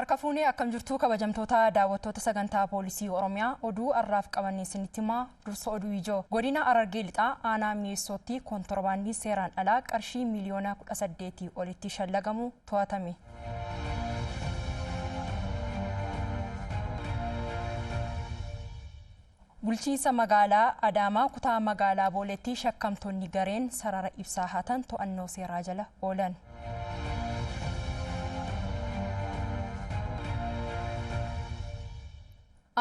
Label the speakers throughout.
Speaker 1: Harka fuunee akkam jirtuu kabajamtoota daawwattoota sagantaa poolisii Oromiyaa oduu har'aaf qabannee isinitti himaa dursa oduu ijoo. Godina Harargee Lixaa aanaa Mi'eessootti kontorbaandii seeraan alaa qarshii miiliyoona 18 olitti shallagamu to'atame. Bulchiinsa magaalaa Adaamaa kutaa magaalaa Booleetti shakkamtoonni gareen sarara ibsaa hatan to'annoo seeraa jala oolan.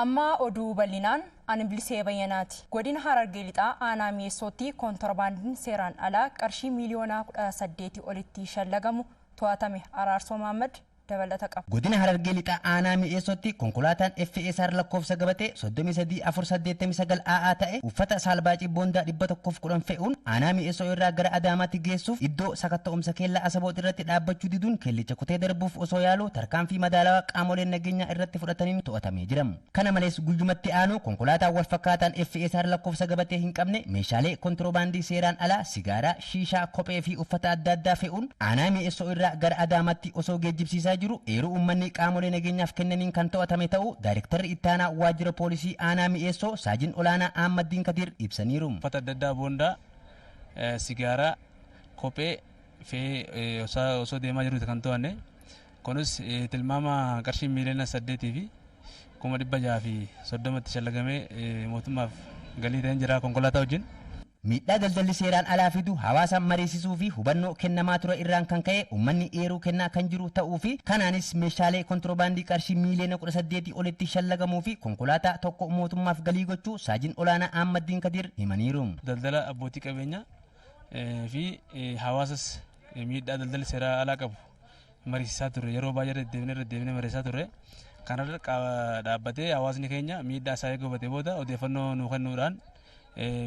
Speaker 1: Amma oduu bal'inaan ani Bilisee Bayyanaati. Godina Harargee Lixaa aanaa Mi'eessootti kontorbaandiin seeraan alaa qarshii miiliyoona 18 olitti shallagamu to'atame. Araarsoo Mahammad dabalata qaba.
Speaker 2: Godina Harargee Lixaa aanaa Mi'eessootti konkolaataan FSR lakkoofsa gabatee 33489 AA ta'e uffata saalbaacii boondaa 110 fe'uun aanaa Mi'eessoo irraa gara Adaamaatti geessuuf iddoo sakatta'umsa keellaa Asaboot irratti dhaabbachuu diduun kellicha kutee darbuuf osoo yaalu tarkaanfii madaalawaa qaamoleen nageenyaa irratti fudhataniin to'atamee jira. Kana malees guyyumatti aanu konkolaataan wal fakkaataan FSR lakkoofsa gabatee hin qabne meeshaalee kontiroobaandii seeraan alaa sigaaraa, shiishaa, kophee fi uffata adda addaa fe'uun aanaa Mi'eessoo irraa gara Adaamaatti osoo geejjibsiisaa jiru eeruu uummanni qaamolee nageenyaaf kennaniin kan to'atame ta'uu Daayirektarri Ittaanaa Waajjira Poolisii Aanaa Mi'eessoo Saajin Olaanaa Ahmaddiin Kadiir ibsaniiru.
Speaker 3: Uffata adda addaa boondaa, sigaaraa, kophee fe'ee osoo deemaa jiruuti kan to'anne. Kunis tilmaama qarshii miiliyoona 8 fi 630,000tti shallagamee mootummaaf galii ta'een jira konkolaataa wajjin.
Speaker 2: Miidhaa daldalli seeraan alaa fidu hawaasa mariisisuu fi hubannoo kennamaa ture irraan kan ka'e uummanni eeruu kennaa kan jiru ta'uu fi kanaanis meeshaalee kontiroobaandii qarshii miiliyoona 18 olitti shallagamuu fi konkolaataa tokko mootummaaf galii gochuu Saajin Olaanaa Ahmaddiin Kadiir himaniiru.
Speaker 3: Daldala abbootii qabeenyaa fi hawaasas miidhaa daldalli seeraan alaa qabu mariisisaa turre yeroo baay'ee irra deddeebinee mariisisaa turre. Kanarra dhaabbatee hawaasni keenya miidhaa isaa eega hubatee booda odeeffannoo nuu kennuudhaan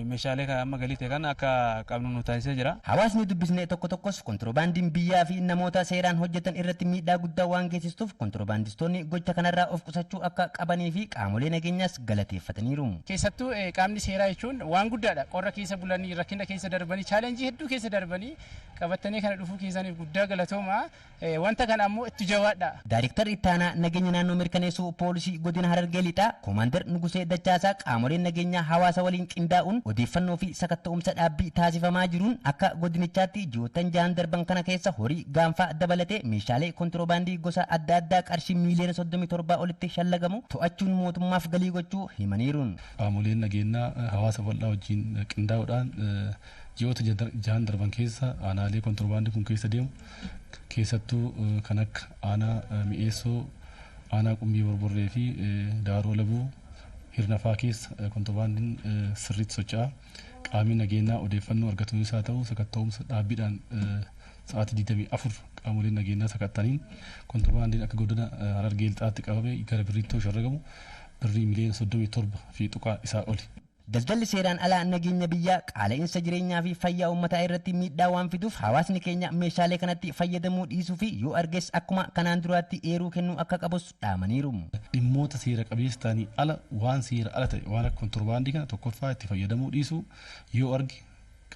Speaker 3: meeshaalee kan amma galii ta'e kan akka qabnu nu taasisee jira.
Speaker 2: Hawaasni dubbisne tokko tokkos kontiroobaandiin biyyaa fi namoota seeraan hojjetan irratti miidhaa guddaa waan geessistuuf kontiroobaandistoonni gocha kanarraa of qusachuu akka qabanii fi qaamolee nageenyaas galateeffataniiru.
Speaker 4: Keessattuu qaamni seeraa jechuun waan guddaadha. Qorra keessa bulanii, rakkina keessa darbanii, chaalenjii hedduu keessa darbanii qabatanii kana dhufuu keessaniif guddaa galatooma. Wanta kana ammoo itti jabaadha.
Speaker 2: Daayirektarri Ittaanaa nageenya naannoo mirkaneessuu poolisii godina Harargee Lixaa Koomaandar Nugusee Dachaasaa qaamoleen nageenyaa hawaasa waliin qindaa'uun odeeffannoo fi sakatta'umsa dhaabbii taasifamaa jiruun akka godinichaatti ji'oottan 6 darban kana keessa horii gaanfaa dabalatee meeshaalee kontiroobaandii gosa adda addaa qarshii miiliyoona 37 olitti shallagamu to'achuun mootummaaf galii gochuu himaniiru.
Speaker 5: Qaamoleen nageenyaa hawaasa bal'aa wajjin qindaa'uudhaan ji'oota 6 darban keessa aanaalee kontiroobaandii kun keessa deemu keessattuu kan akka aanaa Mi'eessoo, aanaa Qumbii Borborree fi Daaroo Labuu hirnafaa keessa kontiroobaandiin sirriitti socho'a. Qaamni nageenyaa odeeffannoo argatuun isaa ta'u sakatta'umsa dhaabbiidhaan sa'aatii 24 qaamoleen nageenyaa sakattaniin kontiroobaandiin akka godina Harargee Lixaatti qabame gara birriitti shallagamu birrii miiliyoona 37 fi tuqaa isaa oli.
Speaker 2: Daldalli seeraan alaa nageenya biyyaa qaala'insa jireenyaa fi fayyaa uummataa irratti miidhaa waan fiduuf hawaasni keenya meeshaalee kanatti fayyadamuu dhiisuu fi yoo arges akkuma kanaan duraatti eeruu kennuu akka qabus dhaamaniiru.
Speaker 5: Dhimmoota seera qabeessa ta'anii ala waan seera ala ta'e waan akka kontiroobaandii kana tokkoffaa itti fayyadamuu dhiisuu yoo arge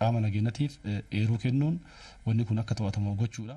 Speaker 5: qaama nageenyatiif eeruu kennuun wanni kun akka to'atamu gochuudha.